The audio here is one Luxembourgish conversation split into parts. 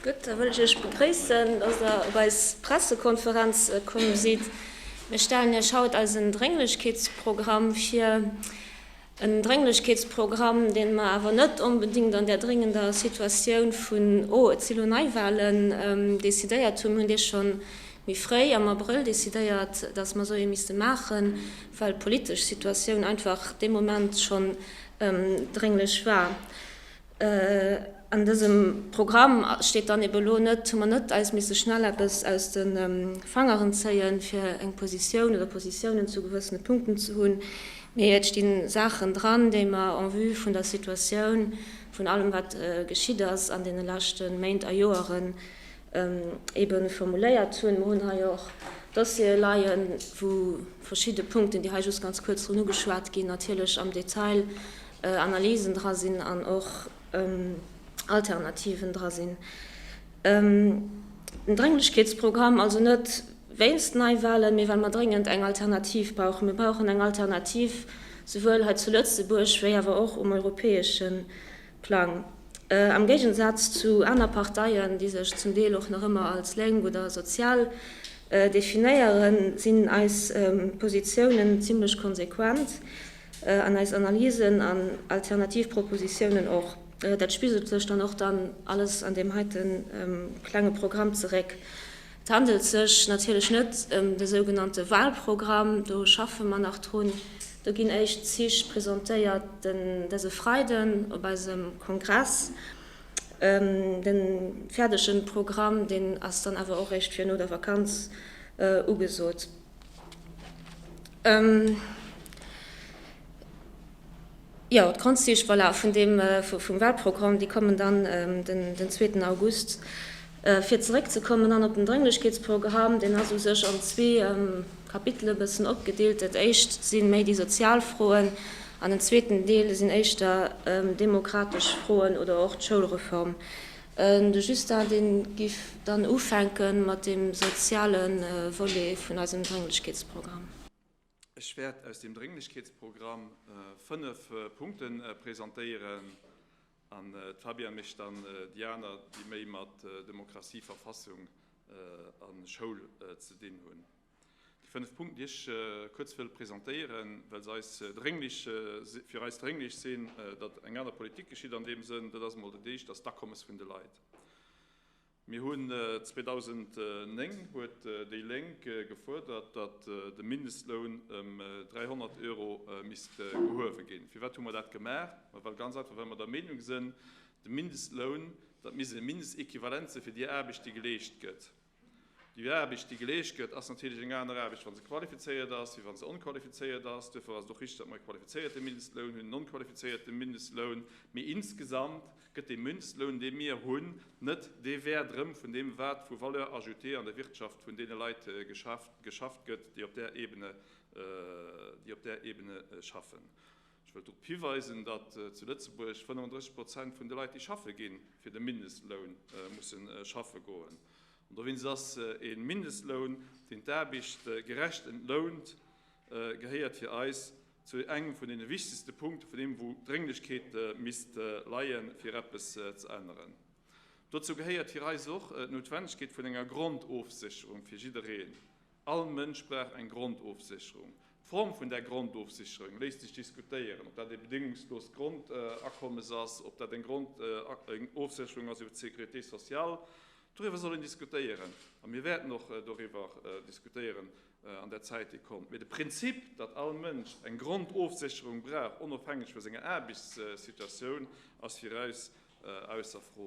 Gutt, da wëll ech Iech begréissen, dass Der op eis Pressekonferenz komm sidd. Mir stellen Iech haut eisen Drénglechkeetsprogramm vir. En Drénglechkeetsprogramm, dee mer awer net onbedéngt an där dréngender Situatioun vun, oh, et si lo Neiwahlen, decidéiert hunn. Mir hunn dee scho méi fréi, am Abrëll, decidéiert, dass mer esou ee misste maachen, well d'politesch Situatioun einfach dee Moment schonn drénglech war. An dësem Programm steet dann ebe elo net, hu mer net eis misse schnell eppes aus de Fangeren zéien, fir eng Positioun oder Positiounen zu gewëssene Punkten ze hunn, mee et sti Saachen dran, déi mer en vue vun der Situatioun, vun allem wat geschitt ass an deene leschte Méint a Joeren, ebe formuléiert hunn. Mer hunn hei och Dossiere leien, wou verschidde Punkten, déi hei just ganz kuerz drun ugeschwat ginn, natierlech am Detail Analysen dra sinn an och Alternativen dra sinn. Den Drénglechkeetsprogramm, also net wéinst Neiwahlen, mee well mer dréngend eng Alternativ brauchen. Mir brauchen eng Alternativ souwuel hei zu Lëtzebuerg wéi awer och um europäesche Plang. Am Géigensaz zu aner Parteien, déi sech zum Deel och nach ëmmer als lénk oder sozial definéieren, sinn eis Positiounen zimlech konsequent an eis Analysen an alternativ Propositiounen och. Dat spigelt sech dann och dann alles an deem heite klenge Programm zeréck. Et handelt sech natierlech net ëm de sougenannte Wahlprogramm, do schaffe mer nach drun. Do ginn éischt Zich presentéiert den dëse Freiden op eisem Kongress. De fäerdege Programm, deen ass dann awer och réischt fir no der Vakanz ugesot. Jo, d'Grondzich, voilà, vun deem, vum Wahlprogramm, déi kommen dann den zweeten August. Fir zeréckzekommen dann op den Drénglechkeetsprogramm, deen ass u sech an zwee Kapitele bëssen opgedeelt. Dat éischt si méi déi sozial Froen an den zweeten Deel sinn éischter demokratesch Froen oder och d'Schoulreform. De Justin, dee giff dann ufänke mat deem soziale Volet vun eisem Drénglechkeetsprogramm. Ech wäert aus dem Drénglechkeetsprogramm 5 Punkte presentéieren an d'Fabienne mécht dann déi aner, déi méi mat Demokratie, Verfassung a Schoul ze dinn hunn. Déi 5 Punkten, déi ech kuerz wëll presentéieren, well se eis drénglech, fir eis drénglech sinn, datt eng aner Politik geschitt an deem Sënn, dat ass emol dat éischt, ass d'Akommes vun de Leit. Mir hunn 2009 huet déi Lénk gefuerdert, datt de Mindestloun ëm 300 Euro misst gehuewe ginn. Firwat hu mer dat gemaach? Ma well ganz einfach, well mer der Meenung sinn, de Mindestloun, dat misst e Mindestequivalent si fir déi Aarbecht, déi geleescht gëtt. Déi Aarbecht, déi geleescht gëtt, ass natierlech eng aner Aarbecht, wa se qualifizéiert ass, wéi wa se onqualifizéiert ass. Duerfir ass et och richtig, datt mer e qualifizéierte Mindestloun hunn, en onqualifizéierte Mindestloun. Mee insgesamt gëtt dee Mindestloun, dee mir hunn, net dee Wäert erëm vun deem, wat vu Valeur ajoutée an der Wirtschaft vun deene Leit geschafft gëtt, déi op där Ebene, déi op där Ebene schaffen. Ech wëll drop hiweisen, datt zu Lëtzebuerg 35 Prozent vun de Leit, déi schaffe ginn, fir de Mindestloun musse schaffe goen. An dowéinst ass e Mindestloun, deen d'Aarbecht gerecht entlount, gehéiert fir eis zu engem vun deene wichtegste Punkte vun deem, wou d'Drénglechkeet misst leien, fir eppes ze änneren. Dozou gehéiert fir eis och d'Noutwennegkeet vun enger Grondofsécherung fir jiddereen. All Mënsch brauch eng Grondofsécherung. D'Form vun där Grondofsicherung léisst sech diskutéieren, ob dat ee bedéngungsloost Grondakommes ass, ob dat eng Grondofsécherung ass iwwer d'Sécurité sociale. Doriwwer soll een diskutéieren a mir wäerten och doriwwer diskutéieren an der Zäit, déi kommt. Mee de Prinzip, datt all Mënsch eng Grondofsécherung brauch, onofhängeg vu senger Aarbechtssituatioun, ass fir eis ausser Fro.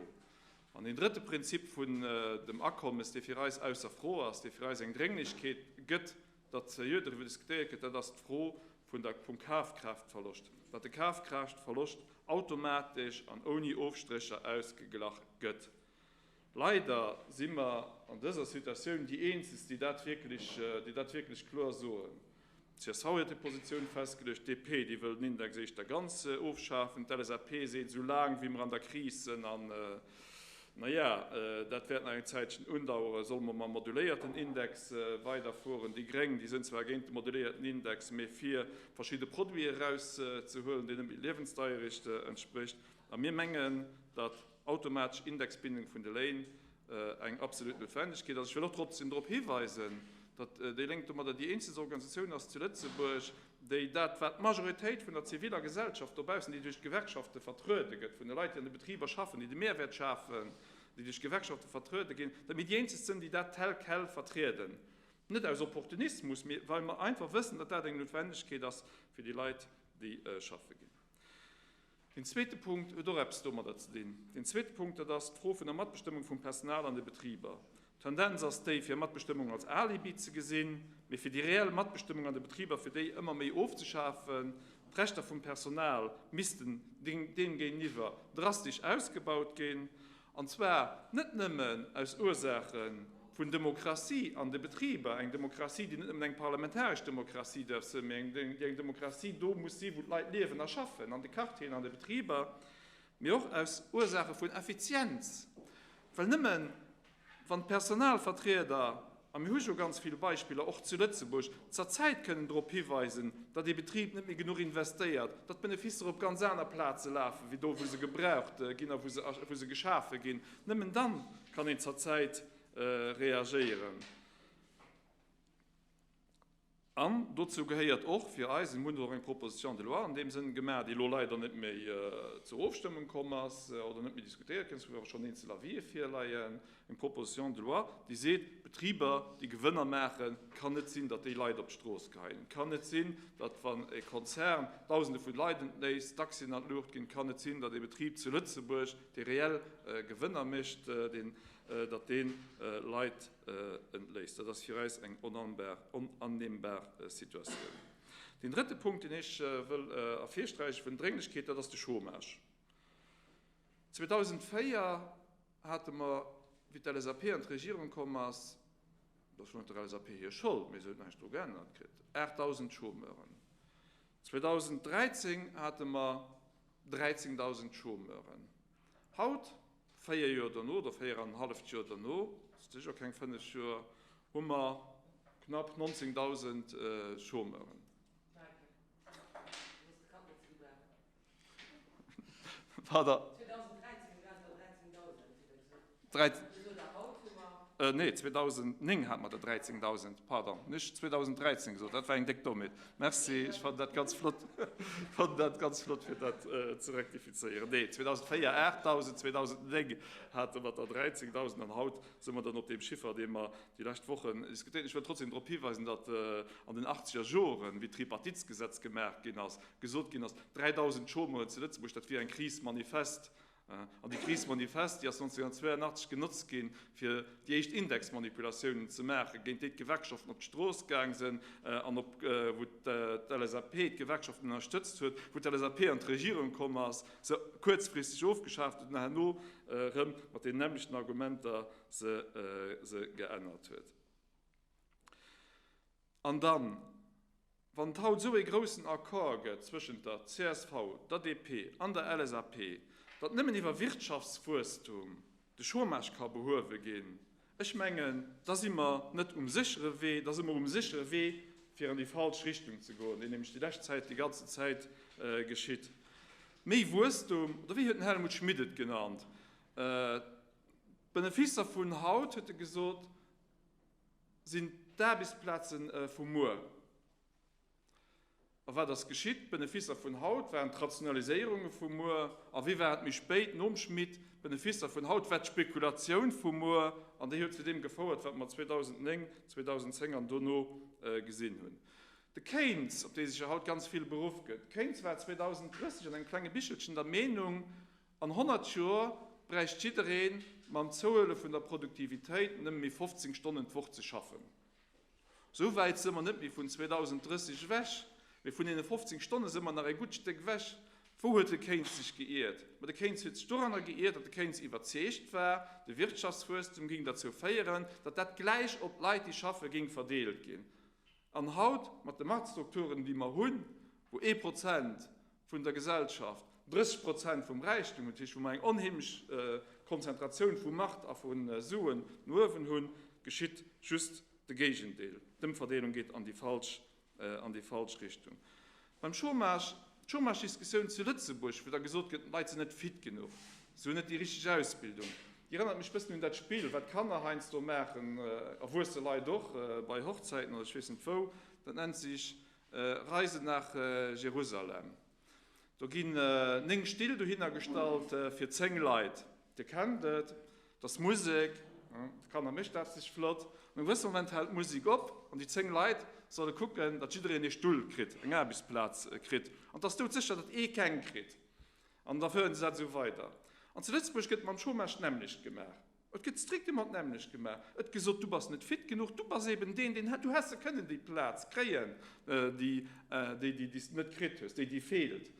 An deen drëtte Prinzip vun dem Akommes, dee fir eis ausser Fro ass, dee fir eis eng Drénglechkeet gëtt, datt seriö doriwwer diskutéiert gëtt, dat ass d'Fro vun der, vum Kafkraaftverloscht, datt de Kafkraaftverloscht automatesch an ouni Ofstrécher ausgeglach gëtt. Leider si mer an dëser Situatioun déi Eenzegst, déi dat wierklech, déi dat wierklech kloer soen. D'CSV huet hir Positioun festgeluecht, d'DP, déi wëll den Index éischter ganz ofschafen, d'LSAP seet, esou laang wéi mer an der Kris sënn, an na ja, dat wäert nach eng Zäitchen undaueren, solle mer mam moduléierten Index weiderfueren. Déi Gréng, déi sënn zwar géint de moduléierten Index, mee fir verschidde Produite erauszehuelen, déi net méi Liewensdeierecht entsprécht. A mir mengen, datt. automatesch Indexbindung vun de Léin eng absolut Noutwendegkeet ass. Ech wëll och trotzdem drop hiweisen, datt déi Lénk domadder déi eenzeg Organisatioun ass zu Lëtzebuerg, déi dat, wat d'Majoritéit vun der ziviler Gesellschaft dobaussen, déi duerch d'Gewerkschafte vertruede gëtt, vun de Leit, déi an de Betriber schaffen, déi de Mehrwäert schafen, déi duerch d'Gewerkschafte vertruede ginn, datt mir déi eenzeg sënn, déi dat tel quel vertrieden. Net aus Opportunismus, mee well mer einfach wëssen, datt dat eng Noutwendegkeet ass fir déi Leit, déi schaffe ginn. Deen zweete Punkt huet och eppes domadder ze dinn. Deen zweete Punkt, dat ass d'Fro vun der Matbestëmmung vum Personal an de Betriber. D'Tendenz ass déi, fir Matbestëmmung als Alibi ze gesinn, mee fir déi reell Matbestëmmung an de Betriber, fir déi ëmmer méi ofzeschafen. D'Rechter vum Personal missten deem géinteniwwer drastesch ausgebaut ginn. An zwar net nëmmen aus Ursaache vun Demokratie an de Betriber, eng Demokratie, déi net nëmmen eng parlamentaresch Demokratie däerf sinn, mee déi eng Demokratie do muss sinn, wou d'Leit liewen a schaffen, an de Quartieren, an de Betriber, mee och aus Ursaache vun Effizienz, well nëmmen Wann d'Personalvertrieder, a mir hu jo ganz vill Beispiller, och zu Lëtzebuerg, zerzäit kënnen drop hiweisen, datt ee Betrib net méi genuch investéiert, datt d'Benefisser op ganz aner Plaze lafen, wéi do, wou se gebraucht ginn a wou se geschafe ginn, nëmmen da kann een zerzäit reagéieren. An dozou gehéiert och fir eis, mir hunn och eng Proposition de loi an deem Sënn gemaach, déi elo leider net méi zur Ofstëmmung komm ass oder net méi diskutéiert ginn ass, wou awer schonn eenzel Avisë virleien, eng Proposition de loi, déi seet, Betriber, déi Gewënner maachen, et kann net sinn, datt déi Leit op d'Strooss geheien. Et kann net sinn, datt, wann e Konzern Dausende vu Leit entléisst, d'Aktien an d'Luucht ginn. Et kann net sinn, datt e Betrib zu Lëtzebuerg, dee reell Gewënner mécht, deen, datt dee Leit entléisst. Dat ass fir eis eng onannehmbar Situatioun. Deen drëtte Punkt, deen ech wëll ervirsträiche vun Drénglechkeet, dat ass de Chômage. 2004 hate mer, wéi d'LSAP an d'Regierung komm ass, dat ass net der LSAP hir Schold, mee se huet näischt dru geännert kritt, 8.000 Chômeuren. 2013 hate mer 13.000 Chômeuren. Haut, 4 Joer dono oder 4 an en halleft Joer dono, et si sécher keng 5 Joer, hu mer knapp 19.000 Chômeuren. Pardon. Nee, 2009 hate mer der 13.000, pardon, nech 2013 gesot, dat war eng déck Dommheet. Merci, ech fannen dat ganz flott, fannen dat ganz flott, fir dat ze rektifizéieren. Nee, 2004 8.000, 2009 hate mer der 13.000 an haut si mer dann op deem Chiffer, dee mer déi lescht Wochen diskutéiert hunn. Ech wëll trotzdem drop hiweisen, datt an den achtzeger Joren, wéi d'Tripartitsgesetz gemaach ginn ass, gesot ginn ass, 3.000 Chômeuren zu Lëtzebuerg, dat wier eng Crise manifeste. An déi Crise manifeste, déi ass 1982 genotzt ginn, fir déi éischt Indexmanipulatiounen ze maachen, géint déi d'Gewerkschaften op d'Strooss gaang sinn an op wou d'LSAP d'Gewerkschaften ënnerstëtzt huet, wou d'LSAP an d'Regierung komm ass, se kuerzfristeg ofgeschaaft huet an herno erëm mat deenen nämmlechten Argumenter se geännert huet. An dann, wann et haut esou ee groussen Accord gëtt zwëschent der csv, der DP an der LSAP, datt nëmmen iwwer Wirtschaftswuesstum de Chômage ka behuewe ginn, ech mengen, da si mer net um séchere Wee, da si mer um séchere Wee, fir an déi falsch Richtung ze goen, deen nämlech déi lescht Zäit déi ganzen Zäit geschitt. Méi Wuesstum, oder wéi huet den Helmut Schmidt et genannt, d'Beneficer vun haut, huet e gesot, sinn d'Aarbechtsplaze vu muer. A wat ass geschitt? D'Beneficer vun haut waren d'Rationaliséierunge vu muer. A wéi war et méi spéit, nom Schmit? D'Beneficer vun haut war d'Spekulatioun vu muer. An déi huet zu deem gefouert, wat mer 2009, 2010 an dono gesinn hunn. De Keynes, op dee sech jo haut ganz vill beruff gëtt, Keynes war 2030 an engem klenge Bichelchen der Meenung, An 100 Joer bräicht jidderee mam Zouhuele vun der Produktivitéit nëmme méi 15 Stonnen d'Woch ze schaffen. Esou wäit si mer net méi vun 2030 ewech, mee vun deene 15 Stonne si mer nach e gutt Stéck ewech. Wou huet de Keynes sech geiert? Ma de Keynes huet sech doranner geiert, datt de Keynes iwwerzeegt war, de Wirtschaftswuesstum géing derzou féieren, datt dat gläich op d'Leit, déi schaffe, géing verdeelt ginn. An haut, mat de Marktstrukturen, déi mer hunn, wou ee Prozent vun der Gesellschaft 30 Prozent vum Räichtum hunn, dat heescht, wou mer eng onheemlech Konzentratioun vu Macht a vu Suen no uewen hunn, geschitt just de Géigendeel, D'Ëmverdeelung geet an déi falsch, an déi falsch Richtung. Beim Chômage, d'Chômagediskussioun zu Lëtzebuerg, wou da gesot gëtt, d'Leit sinn net fit genuch. Se hunn net déi richteg Ausbildung. Déi erënnert mech bëssen un dat Spill, wat d'Kanner heiansdo maachen, erwuesse Leit och, bei Hochzäiten oder ech weess net wou. Dat nennt sech Reise nach Jerusalem. Do ginn 9 Still dohinner gestallt fir 10 Leit. Dir kennt et, et ass Musek, d'Kanner mécht dat sech flott. An engem gewësse Moment hält d'Musek op an déi 10 Leit solle kucken, datt jiddereen ee Stull kritt, eng Aarbechtsplaz kritt. An et ass doudsécher, datt ee keng kritt. An da féieren se dat esou weider. An zu Lëtzebuerg gëtt mam Chômage d'nämmlecht gemaach. Et gëtt strictement d'nämmlecht gemaach. Et gesot, du bass net fit genuch, du bass eben deen, deen du häss se kënnen déi Plaz kréien, déi, déi, déi s de net kritt hues, déi, déi feelt.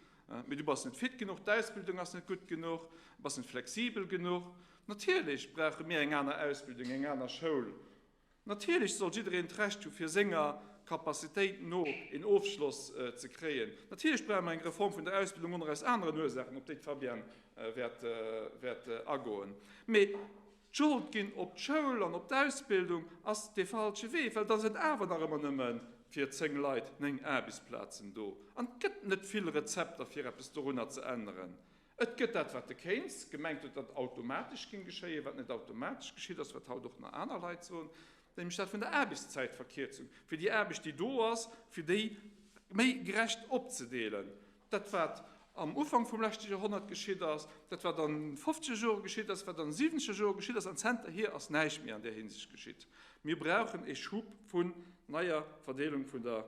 Mee du bass net fit genuch, d'Ausbildung ass net gutt genuch, du bass net flexibel genuch. Natierlech brauche mir eng aner Ausbildung, eng aner Schoul. Natierlech soll jiddereen d'Recht hu fir senger Capacitéit no een Ofschloss ze kréien. Natierlech brauche mer eng Reform vun der Ausbildung och nach aus aneren Ursaachen, op déi d'Fabienne wäert agoen. Mee d'Schold ginn op d'Schoul an op d'Ausbildung ass dee falsche Wee, well da sinn awer nach ëmmer nëmme fir 10 Leit 9 Aarbechtsplazen do. An et gëtt net vill Rezepter fir eppes dorunner ze änneren. Et gëtt dat, wat de Keynes gemengt huet, datt automatesch géing geschéien, wat net automatesch geschitt ass, wat haut och nach aner Leit soen, nämlech dat vun der Aarbechtszäitverkierzung, fir déi Aarbecht, déi do ass, fir déi méi gerecht opzedeelen. Dat, wat am Ufank vum leschte Joerhonnert geschitt ass, dat, wat an de fofzeger Jore geschitt ass, wat an de siwwenzeger Jore geschitt ass, an zanterhier ass näischt méi an där Hinsicht geschitt. Mir brauchen e Schub vun neier Verdeelung vun der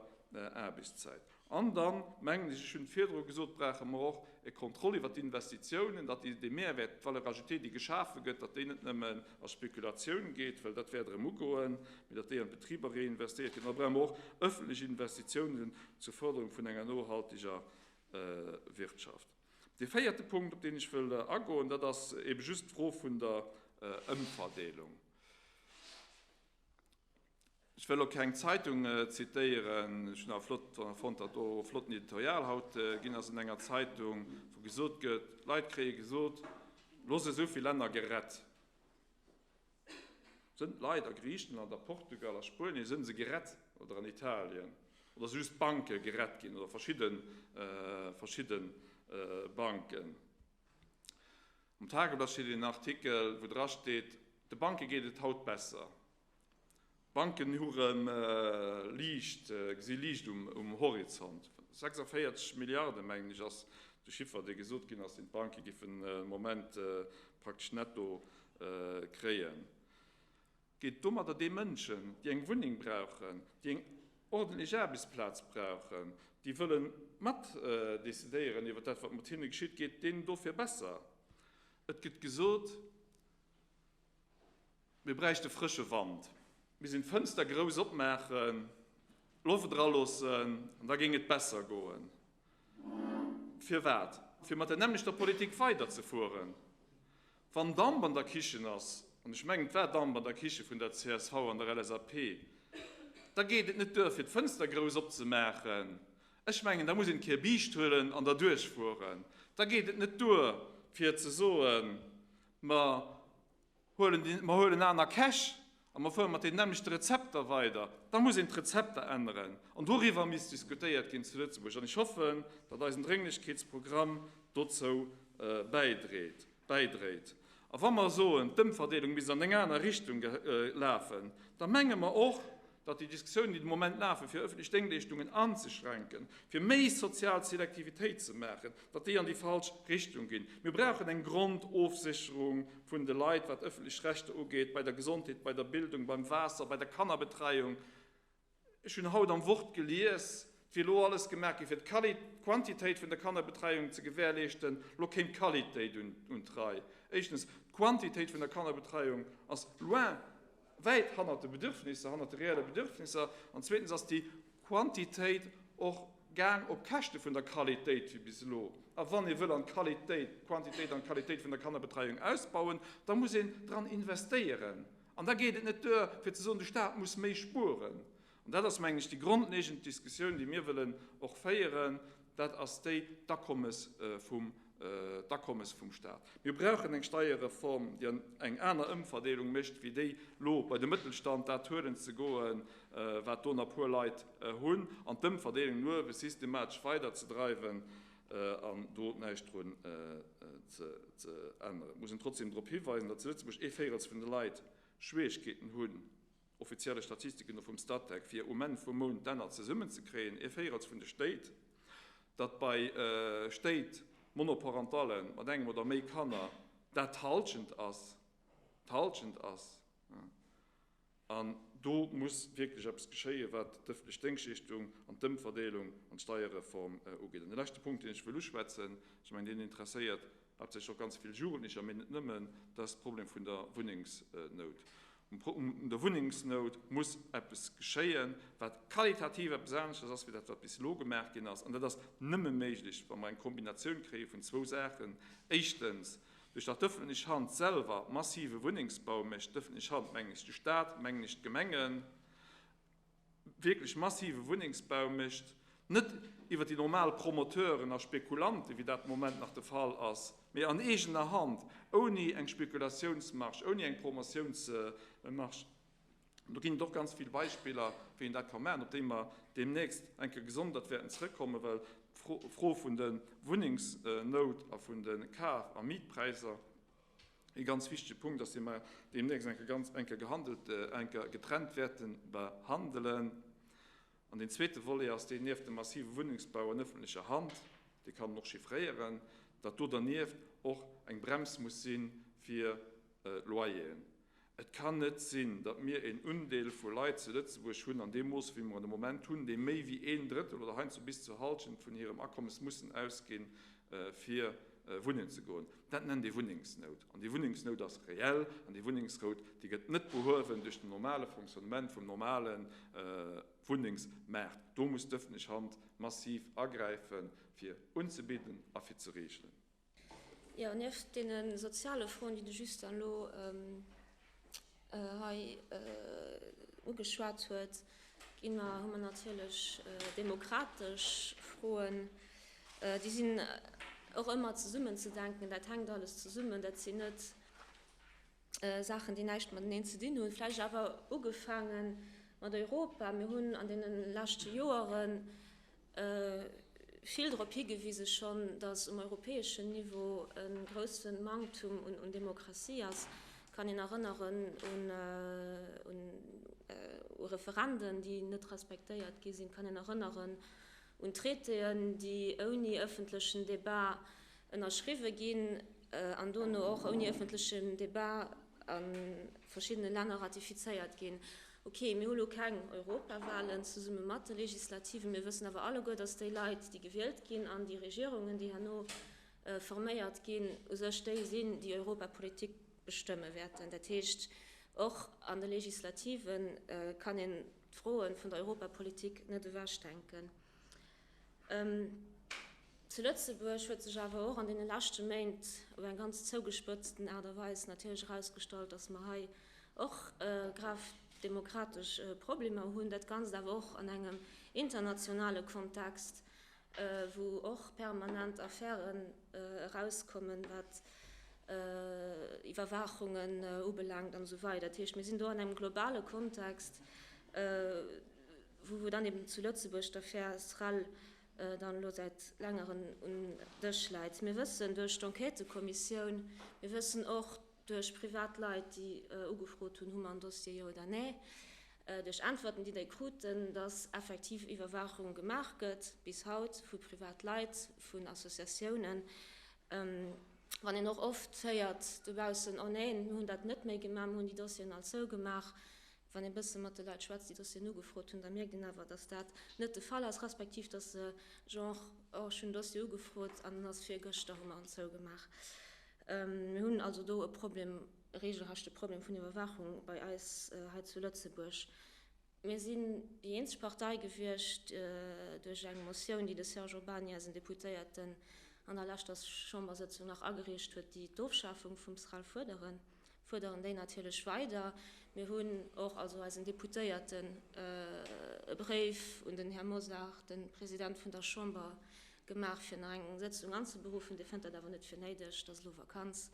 Aarbechtszäit. An dann, mengen ech, ech hunn et virdru gesot, brauche mer och e Contrôle iwwert d'Investitiounen, datt déi, dee Mehrwert, d'Valeur ajoutée, déi geschafe gëtt, datt déi net nëmmen a Spekulatioun geet, well dat wäert erëm ugoen, mee datt déi an d'Betriber reinvestéiert gëtt. An da brauche mer och öffentlech Investitiounen zur Förderung vun enger nohalteger Wirtschaft. Dee véierte Punkt, op deen ech wëll agoen, dat ass ebe just d'Fro vun der Ëmverdeelung. Ech wëll och keng Zeitung zitéieren, ech hunn awer flott fonnt, datt do e flotten Editorial haut ginn ass an enger Zeitung, wou gesot gëtt, d'Leit kréie gesot, elo si esou vill Länner gerett. Sënn d'Leit a Griichenland, a Portugal, a Spuenien, sënn se gerett oder an Italien? Oder si just d'Banke gerett ginn oder verschidde verschidde Banken? Am Tageblatt steet een Artikel, wou dra steet, de Banke geet et haut besser. D'Banken hu rëm Liicht, gesi Liicht um Horizont. 46 Milliarden, mengen ech, ass de Chiffer, dee gesot ginn ass, deen d'Banke giffen de Moment praktesch netto kréien. Geet domadder de Mënschen, déi eng Wunneng brauchen, déi eng ordentlech Aarbechtsplaz brauchen, déi wëlle mat decidéieren iwwer dat, wat mat hinne geschitt, geet deenen dofir besser? Et gëtt gesot, Mir bräichte frësche Wand. Mir sinn d'Fënster grouss opmaachen, Loft eraloossen an da géing et besser goen. Firwat? Fir mat der nämmlechter Politik weiderzefueren. Wann Damp an der Kichen ass, an ech mengen et war Damp an der Kiche vun der csv an der LSAP, da geet et net duer fir d'Fënster grouss opzemaachen. Ech mengen da muss een d'Kéier biischt huelen an derduerch fueren. Da geet et net duer fir ze soen, mer Huelen déi, mer huelen aner Käch a mer fuere mat deenen nämmlechte Rezepter weider, da muss een d'Rezepter änneren. An doriwwer misst diskutéiert ginn zu Lëtzebuerg. An ech hoffen, datt eisen Drénglechkeetsprogramm dozou bäidréit. Bäidréit. A wa mer soen, d'Ëmverdeelung misst an eng aner Richtung lafen, da menge mer och, datt déi Diskussiounen, déi de Moment lafen, fir öffentlech Déngleeschtungen anzeschränken, fir méi sozial Selektivitéit ze maachen, datt déi an déi falsch Richtung ginn. Mir brauchen eng Grondofsicherung vun de Leit, wat öffentlech Rechter ugeet, bei der Gesondheet, bei der Bildung, beim Waasser, bei der Kannerbetreiung. Ech hunn haut am Wort gelies, et wier elo alles gemaach gi fir d'Quantitéit vun der Kannerbetreiung ze gewährleeschten. Elo kéim d'Qualitéit un d'Rei. Éischtens, d'Quantitéit vun der Kannerbetreiung ass loin wäit hannert de Bedürfnisser, hannert de reelle Bedürfnisser, an zweetens ass déi Quantitéit och gaang op Käschte vun der Qualitéit wéi bis elo. A wann ee wëll an d'Qualitéit, d'Quantitéit an d'Qualitéit vun der Kannerbetreiung ausbauen, da muss een dran investéieren. An da geet et net duer, fir ze soen, de Stat muss méi spueren. An dat ass, mengen ech, déi grondlegend Diskussioun, déi mir wëllen och féieren, dat ass déi, d'Akommes vum, d'Akommes vum Stat. Mir brauchen eng Steierreform, déi an eng aner Ëmverdeelung mécht, wéi déi elo bei de Mëttelstand, dat huelen ze goen, wat do nach puer Leit hunn, an d'Ëmverdeelung no uewe systematesch weiderzedreiwen. an do näischt drun ze änneren. Et muss een trotzdem drop hiweisen, datt zu Lëtzebuerg ee Véirels vun de Leit Schwierigkeeten hunn, offizielle Statistiken no vum Statec, fir um Enn vum Mount d'Enner zesummenzekréien, ee Véirels vun de Stéit, datt bei Stéit, Monoparentale mat engem oder méi Kanner, dat d'Halschent ass, d'Halschent ass. An do muss wierklech eppes geschéien, wat d'ëffentlech Déngschtleeschtung an d'Ëmverdeelung an d'Steierreform ugeet. An de leschte Punkt, deen ech wëll uschwätzen, ech mengen, deen interesséiert haaptsächlech och ganz vill Jugendlecher, mee net nëmmen, dat ass de Problem vun der Wunnengsnout. Un der Wunnengsnout muss eppes geschéien, wat qualitativ eppes aneschters ass, wéi dat, wat bis elo gemaach ginn ass. An dat ass nëmme méiglech, wa mer eng Kombinatioun kréie vun zwou Saachen. Éischtens, duerch datt d'ëffentlech Hand selwer massive Wunnengsbau mécht, d'ëffentlech Hand mengen ech de Stat, mengen ech d'Gemengen, wierklech massive Wunnengsbau mécht, net iwwer déi normal Promoteuren a Spekulanten, wéi dat de Moment nach de Fall ass, mee an eegener Hand, ouni eng Spekulatiounsmarge, ouni eng Promotiounsmarge. Do ginn et och ganz vill Beispiller, wéi een dat ka maachen, op déi mer deemnächst eng Kéier gesondert wäerten zrëckkommen, well d'Fro vun de Wunnengsnout a vun de Kaf a Mietpräisser e ganz wichtege Punkt ass, dee mer deemnächst eng Kéier ganz, eng Kéier gehandelt, eng Kéier getrennt wäerte behandelen. An deen zweete Volet ass deen, nieft dem massive Wunnengsbau an ëffentlecher Hand, dee kann en och chiffréieren, datt do dernieft och eng Brems muss si fir d'Loyeren. Et kann net sinn, datt mir en Undeel vu Leit zu Lëtzebuerg hunn, an deem Mooss wéi mer en de Moment hunn, déi méi wéi een Drëttel oder heiansdo bis zur Halschent vun hirem Akommes mussen ausginn, fir wunnen ze goen. Dat nennt ee Wunnengsnout. An déi Wunnengsnout ass reell. An déi Wunnengsnout, déi gëtt net behuewen duerch den normale Fonctionnement vum normale Wunnengsmaart. Do muss d'ëffentlech Hand massiv agräifen, fir unzebidden a fir ze reegelen. Jo, nieft deene soziale Froen, déi de Justin elo hei ugeschwat huet, gi mer, hu mer natierlech demokratesch Froen. Déi sinn och ëmmer zesummenzedenken. Dat hänkt alles zesummen. Dat sinn net Saachen, déi näischt mateneen ze dinn hunn. Vläicht awer ugefaange mat Europa. Mir hunn an deene leschte Joere vill drop higewise schonn, datt um europäeschen Niveau e grousse Manktum un Demokratie ass. Et kann een erënneren u Referenden, déi net respektéiert gi sinn. Et kann een erënneren un Traitéen, déi ouni ëffentlechen Debat ënnerschriwwe ginn an dono och ouni ëffentlechen Debat a verschiddene Länner ratifizéiert ginn. Ok, mir hu lo keng Europawahlen zesumme mat de Legislativen. Mir wëssen awer alleguer, datt déi Leit, déi gewielt ginn an déi Regierungen, déi herno forméiert ginn, u sech déi sinn, déi Europapolitik bestëmme wäerten. Dat heescht, och an de Legislative kann een d'Froe vun der Europapolitik net ewechdenken. Zu Lëtzebuerg huet sech awer och an deene leschte Méint op eng ganz zougespëtzten Aart a Weis natierlech erausgestallt, datt mer hei och grav demokratesch Problemer hunn. Dat Ganzt awer och an engem internationale Kontext, wou och permanent Affären erauskommen, wat Iwwerwaachungen ubelaangt an esou weider. Dat heescht, mir sinn do an engem globale Kontext, wou dann eben zu Lëtzebuerg d'Affär Srel dann elo säit längeren un Dësch läit. Mir wëssen duerch d'Enquêtëkommissioun, mir wëssen och duerch privat Leit, déi ugefrot hunn, hu mer en Dossier, jo oder nee, duerch Äntwerten, déi déi kruten, dass effektiv Iwwerwaachung gemaach gëtt bis haut vu Privatleit, vun Associatiounen. Wann een och oft héiert dobaussen, oh neen, mir hunn dat net méi gemaach, mir hunn déi Dossieren all zougemaach, Wann ee bësse mat de Leit schwätzt, déi Dossieren ugefrot hunn, da mierkt een awer, datt dat net de Fall ass, respektiv datt se genre, oh ech hunn en Dossier ugefrot an en ass virgëschter, hu mer en zougemaach. Mir hunn also do e Problem, e regelrechte Problem vun Iwwerwaachung bei eis hei zu Lëtzebuerg. Mir sinn déi eenzeg Partei gewiescht, duerch eng Motioun, déi de Serge Urbany, eisen Deputéierten, an der leschter Chambersëtzung nach agereecht huet, déi d'Ofschafung vum SREL fuerderen. Fuerderen déi natierlech weider. Mir hunn och, also eisen Deputéierten, e Bréif un den Här Mosar, de President vun der Chamber, gemaach, fir nach eng Sëtzung anzeberuffen. Dee fënnt dat awer net fir néideg. Et ass elo Vakanz.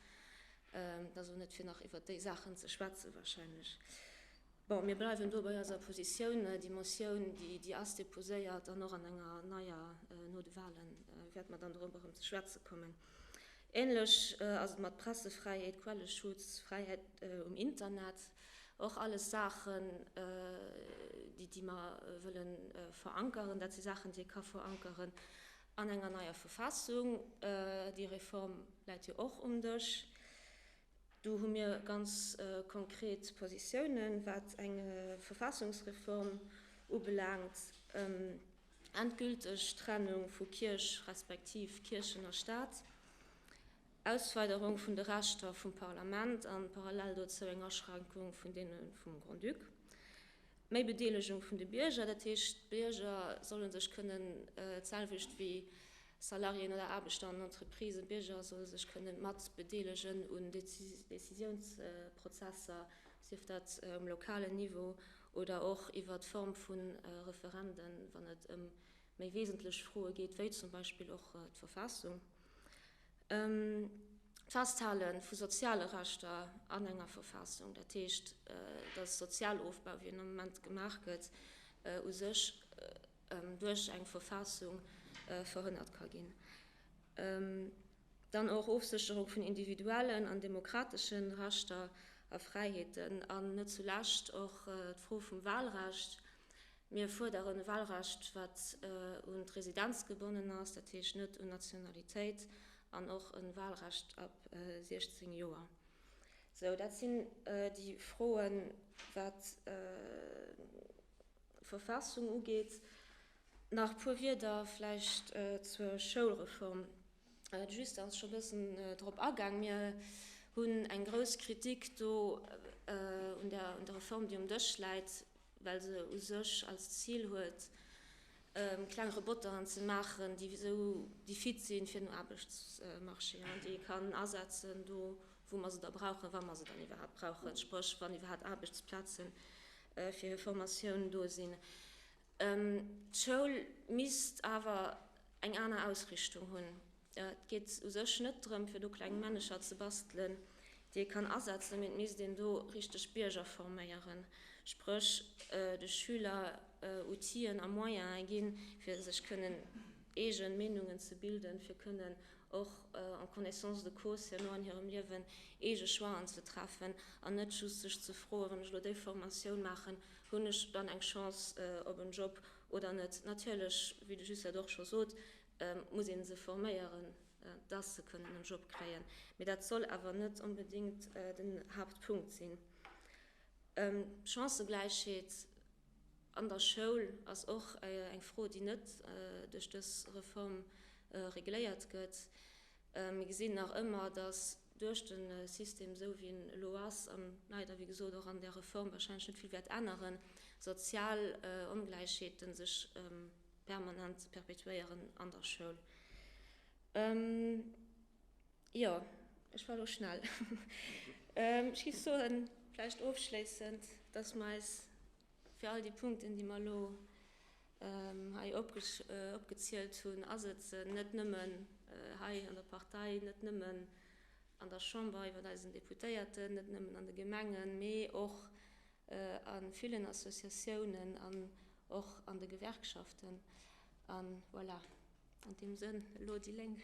Et ass och net fir nach iwwert déi Saachen ze schwätzen wahrscheinlech. Bon, mir bleiwen do bei eiser Positioun. Déi Motioun, déi ass déposéiert an och an enger neier no de Wahlen wäerte mer dann dorobber erëm ze schwätze kommen. Ähnlech ass et mat Pressefräiheet, Quelleschutz, Fräiheet um Internet, och alles Saachen, déi mer wëlle verankeren. Dat si Saachen, déi ee ka verankeren an enger neier Verfassung. Déi Reform läit jo och um Dësch. Do hu mir ganz konkret Positiounen, wat eng Verfassungsreform ubelaangt, endgülteg Trennung vu Kierch respektiv Kierchen a Staat, Ausweiderung vun de Rechter vum Parlament an parallel dozou eng Aschränkung vun deene vum Grand-Duc, méi Bedeelegung vun de Bierger, dat heescht d'Bierger solle sech kënnen d'selwecht wéi Salariéen oder Aarbechter an Entreprisen, Bierger solle sech kënnen mat bedeelegen un Décisiounsprozesser, sief dat um lokalen Niveau oder och iwwer d'Form vu Referenden, wann et ëm méi wesentlech Froe geet, wéi zum Beispill och d'Verfassung. D'Festhale vu soziale Rechter an enger Verfassung, dat heescht, dass Sozialofbau, wéi en am Moment gemaach gëtt, u sech duerch eng Verfassung verhënnert ka ginn. Dann och Ofsécherung vun individuellen an demokratesche Rechter a Fräiheeten an net zulescht och d'Fro vum Wahlrecht. Mir fuerderen e Wahlrecht, wat un d'Residenz gebonnen ass, dat heescht net un Nationalitéit, an och e Wahlrecht ab 16 Joer. Sou, dat sinn déi Froen, wat Verfassung ugeet. Nach puer Wierder vläicht zur Schoulreform. De Justin ass scho bëssen drop agaang. Mir hunn eng grouss Kritik do un der Reform, déi um Dësch läit, well se u sech als Zil huet, kleng Roboteren ze maachen, déi esou, déi fit sinn fir den Aarbechtsmarché an déi ee kann asetzen do, wou mer se da brauchen, wa mer se dann iwwerhaapt brauchen, spréch wann iwwerhaapt Aarbechtsplazen fir hir Formatioun do sinn. D'Schoul misst awer eng aner Ausrichtung hunn. Et geet u sech net drëm, fir do kleng Männecher ze bastelen, déi ee kann asetzen, mee et misst een do richteg Bierger forméieren, spréch de Schüler Outiller a Moyene ginn, fir sech kënnen eege Meenungen ze bilden, fir kënnen och en connaissance de cause herno an hirem Liewen eege Choixen ze treffen an net just sech ze froen, wann ech elo déi Formatioun maachen, hunn ech dann eng Chance op en Job oder net. Natierlech, wéi de Just dat och scho sot, muss ee se forméieren, dass se kënnen en Job kréien, mee dat soll awer net onbedéngt den Haaptpunkt sinn. Chancëgläichheet an der Schoul ass och eng Fro, déi net duerch dës Reform regléiert gëtt. Mir gesinn nach ëmmer, dass duerch de System, esou wéi en elo ass, an leider, wéi gesot, och an där Reform wahrscheinlech net vill wäert änneren, sozial Ongläichheete sech permanent perpétuéieren an der Schoul. Jo, ech war elo schnell. Ech géif soen, vläicht ofschléissend, dass mer eis fir all déi Punkten, déi mer elo hei opgezielt hunn, asëtzen, net nëmmen hei an der Partei, net nëmmen an der Chamber iwwer eisen Deputéierten, net nëmmen an de Gemengen, mee och a villen Associatiounen an och an de Gewerkschaften. A voilà, an deem Sënn elo déi Lénk.